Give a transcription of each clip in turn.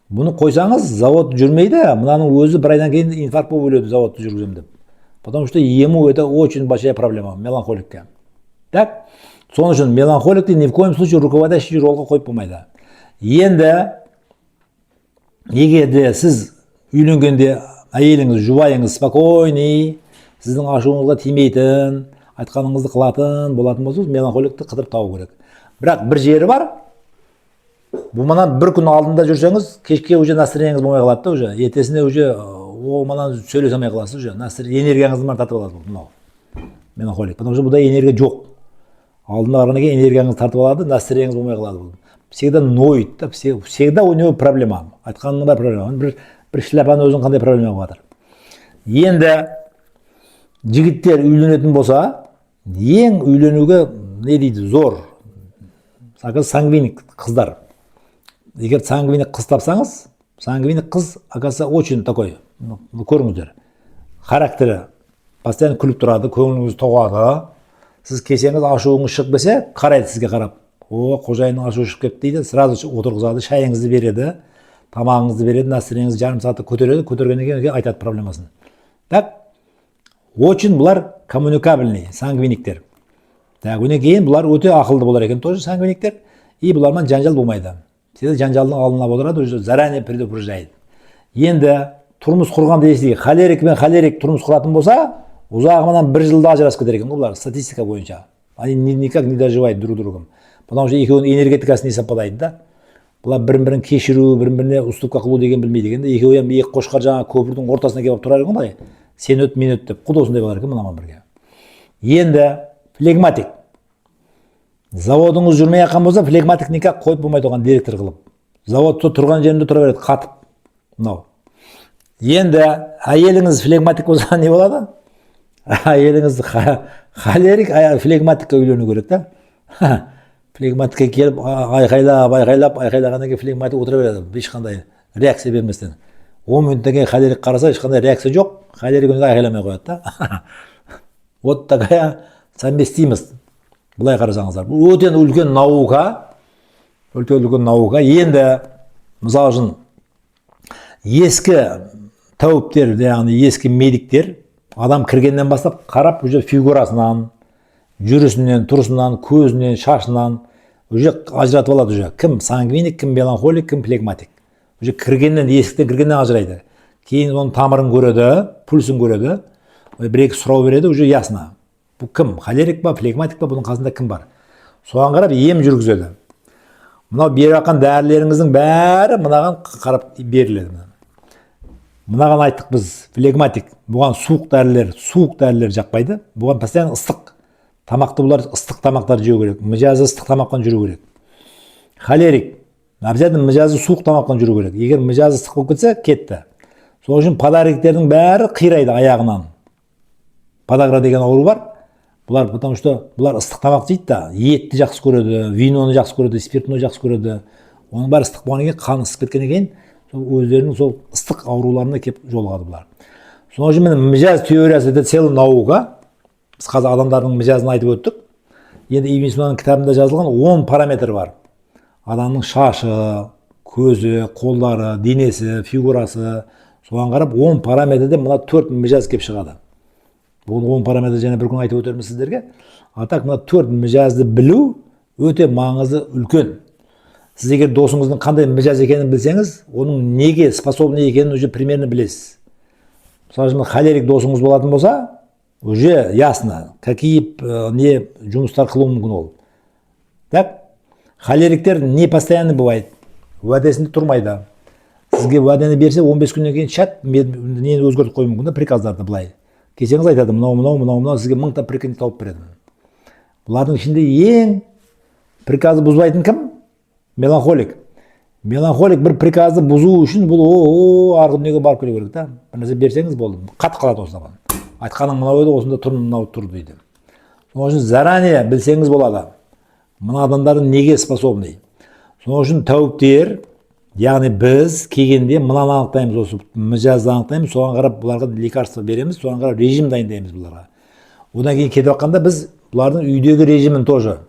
Бұны қойсаңыз, завод жүрмейді. Мынаның өзі бір айдан кейін инфаркт болып өледі, заводты жүргіземін деп, потому что ему это очень большая проблема, меланхоликке. Так, сол үшін меланхоликті ни в коем случае руководящий ролға қойып болмайды. Енді егер де сіз үйленгенде әйеліңіз, жұбайыңыз спокойный, сіздің ашуыңызға тимейтін, айтқаныңызды қылатын болатын болса, меланхоликті қыдырып табу керек. Бірақ бір жері бар: бұл мынан бір күн алдында жүрсеңіз, кешке уже настроениеңіз болмай қалады да, уже ертесіне уже ол мынан сөйлесе алмай қаласыз, уже энергияңызды бәрін тартып алады бұл мынау меланхолик, потому что бұнда энергия жоқ. Алдына барғаннан кейін энергияңызды тартып алады, настроениеңіз болмай қалады. Бұл всегда ноет да, всегда у него проблема, айтқанының бәрі проблема. Бір шляпаның өзінің қандай проблема болып жатыр. Енді жігіттер үйленетін болса, ең үйленуге не дейді, зор сангвиник қыздар. Егер сангвиник қыз тапсаңыз, сангвиник қыз, оказывается, очень такой, ну, көріңіздер, характері постоянно күліп тұрады, көңіліңіз тоғады. Сіз келсеңіз, ашуыңыз шығып келсе, қарайды сізге, қарап: «О, қожайынның ашуы шығып кетті», – дейді. Сразу отырғызады, шайыңызды береді, тамағыңызды береді, настроениеңізді жарым сағатта көтереді. Көтергеннен кейін айтады проблемасын. Так, очень бұлар коммуникабельный, сангвиниктер. Так, одан кейін бұлар өте ақылды болар екен тоже, сангвиниктер. И бұлармен жанжал болмайды, всегда жанжалдың алдын алып отырады, уже заранее предупреждает. Енді тұрмыс құрғанда, если холерик пен холерик тұрмыс құратын болса, ұзағынан бір жылда ажырасып кетер екен ғой бұлар. Статистика бойынша, они никак не доживают друг другом, потому что екеуінің энергетикасы не совпадает да. Бұлар бірін бірін кешіру, бірін біріне уступка қылу деген білмейді екен да. Екеуі hem екі қошқар жаңағы көпірдің ортасына келіп алып тұрар екен ғой былай, сен өт, мен өт деп. Құда осындай болар екен мынамен бірге. Енді флегматик. Заводыңыз жүрмей жатқан болса, флегматик никак қойып болмайды оған директор қылып. Заводта тұрған жерінде тұра береді қатып мынау. Енді әйеліңіз флегматик болса, не болады? Әйеліңіз холерик, флегматикке үйлену керек та. Флегматикке келіп айқайлап, айқайлап, айқайлағаннан кейін флегматик отыра береді ешқандай реакция берместен. 10 минуттан кейін холерик қараса, ешқандай реакция жоқ. Холерик онда айқайламай қояды да. Вот такая совместимость. Былай қарасаңыздар, бұл өте үлкен наука, өте үлкен наука. Енді мысалы үшін, ескі тәуіптер, яғни ескі медиктер адам кіргеннен бастап қарап, уже фигурасынан, жүрісінен, тұрысынан, көзінен, шашынан уже ажыратып алады уже, кім сангвиник, кім меланхолик, кім флегматик. Уже кіргеннен, есіктен кіргеннен ажырайды. Кейін оның тамырын көреді, пульсін көреді, бір екі сұрау береді, уже ясно, бұл кім, холерик па, флегматик па, бұның қасында кім бар. Соған қарап ем жүргізеді. Мынау беріп жатқан дәрілеріңіздің бәрі мынаған қарап беріледі. Мынаған айттық біз, флегматик, бұған суық дәрілер жақпайды. Бұған постоянно ыстық тамақты, бұлар ыстық тамақтар жеу керек, мижазы ыстық тамақпен жүру керек. Холерик обязательно мижазы суық тамақпен жүру керек. Егер мижазы ыстық болып кетсе, кетті. Сол үшін подагриктердің бәрі қирайды аяғынан, подагра деген ауру бар бұлар, потому что бұлар ыстық тамақ жейді да, етті жақсы көреді, виноны жақсы көреді, спиртной жақсы көреді. Оның бәрі ыстық болғаннан кейін, қан ысып кеткеннен кейін, сол өздерінің сол ыстық ауруларына келіп жолығады бұлар. Сол үшін міне, мижаз теориясы – это целая наука. Біз қазір адамдардың мижазын айтып өттік. Енді Ибн Синаның кітабында жазылған 10 параметр бар: адамның шашы, көзі, қолдары, денесі, фигурасы. Соған қарап 10 параметрде мына төрт мижаз келіп шығады. Бұл 10 параметр және бір күн айтып өтермін сіздерге. А так мына төрт мижазды білу өте маңызды үлкен. Сіз егер досыңыздың қандай мижаз екенін білсеңіз, оның неге способный екенін уже примерно білесіз. Мысалы үшін, холерик досыңыз болатын болса, уже ясно, какие не жұмыстар қылуы мүмкін ол. Так, холериктер не постоянный бывает, уәдесінде тұрмайды. Сізге уәдені берсе, 15 күннен кейін чат нені өзгертіп қоюы мүмкін да, приказдарды. Былай келсеңіз, айтады: мынау, мынау, мынау, мынау. Сізге мыңта приказ тауып береді. Бұлардың ішінде ең приказды бұзбайтын кім? Меланхолик. Меланхолик бір приказды бұзу үшін бұл о арғы дүниеге барып келу керек та. Бір нәрсе берсеңіз, болды, қатып қалады осыдан. Айтқаның мынау еді, осында тұр, мынау тұр дейді. Сол үшін заранее білсеңіз болады, мына адамдардың неге способный. Сол үшін тәуіптер, яғни біз келгенде мынаны анықтаймыз, осы мижазды анықтаймыз, соған қарап бұларға лекарство береміз, соған қарап режим дайындаймыз бұларға. Одан кейін кетіп жатқанда біз бұлардың үйдегі режимін тоже,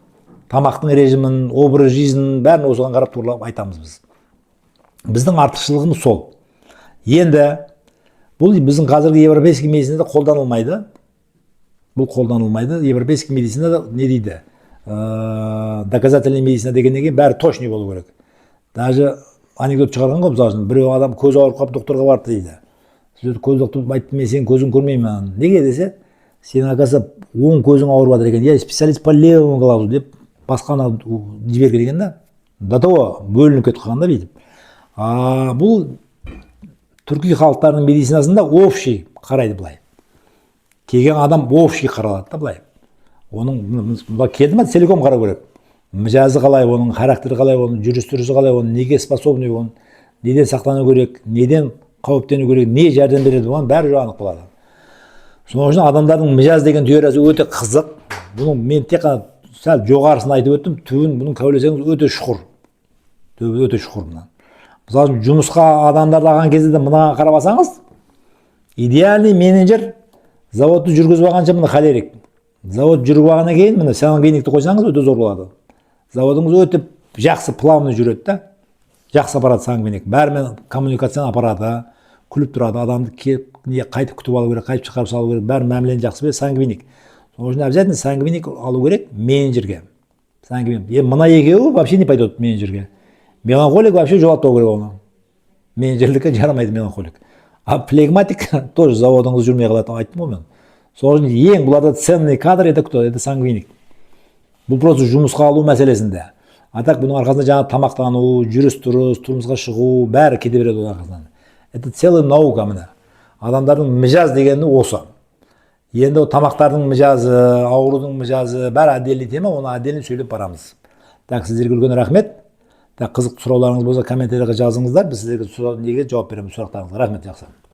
тамақтың режимін, образ жизнь, бәрін осыған қарап туралап айтамыз біз. Біздің артықшылығымыз сол. Енді бұл біздің қазіргі европейский медицинада қолданылмайды. Бұл қолданылмайды. Европейский медицинада не дейді? Доказательный медицина дегеннен кейін бәрі точный болу керек. Даже анекдот шығарған ғой, мысалы үшін, біреу адам көзі ауырып қалып, докторға барыпты дейді. Сөйтіп көз доктор айтты: «Мен сенің көзіңді көрмеймін». Неге десе, сенің, оказывается, оң көзің ауырып жатыр екен, я специалист по левому глазу деп, басқаны жіберген екен да. До того бөлініп кетіп қалған да бүйтіп. А бұл түрки халықтарының медицинасында общий қарайды былай. Келген адам общий қаралады да былай. Оның былай келді ма, целиком қарау керек: мижазы қалай, оның характері қалай, оның жүріс тұрысы қалай, оның неге способный, оның неден сақтану керек, неден қауіптену керек, не жәрдем береді, оған бәрі анық болады. Сол үшін адамдардың мижаз деген теориясы өте қызық. Бұның мен тек қана сәл жоғарысын айтып өттім, түбін бұның кәулесеңіз, өте шұқыр, түбі өте шұқыр. Мына, мысалы үшін, жұмысқа адамдарды алған кезде де мынаған қарап, идеальный менеджер заводты жүргізіп алғанша, міне, холерик завод жүріп алғаннан кейін, міне, сангвиникті қойсаңыз, өте зор болады. Заводыңыз өте жақсы, плавно жүреді да, жақсы апарады. Сангвиник бәрімен коммуникацияны апарады, күліп тұрады, адамды келіп не қайтып күтіп алу керек, қайтып шығарып салу керек, бәрі мәмілені жақсы біледі сангвиник. Сол үшін обязательно сангвиник алу керек менеджерге, сангвиник. Енді мына екеуі вообще не пойдет менеджерге. Меланхолик вообще жоғалтпау керек оны, менеджерлікке жарамайды меланхолик. А флегматик тоже заводыңыз жүрмей қалады, айттым ғой мен. Сол үшін ең бұларда ценный кадр — это кто? Это сангвиник. Бұл просто жұмысқа алу мәселесінде. А так бұның арқасында жаңағы тамақтану, жүріс тұрыс, тұрмысқа шығу, бәрі кете береді оның арқасынан. Это целая наука. Міне, адамдардың мижаз дегені осы. Енді ол тамақтардың мижазы, аурудың мижазы, бәрі отдельный тема, оны отдельно сөйлеп барамыз. Так, сіздерге үлкен рахмет. Так, қызықты сұрауларыңыз болса, комментарийға жазыңыздар, біз сіздерге неге жауап береміз сұрақтарыңызға. Рахмет, жақсы.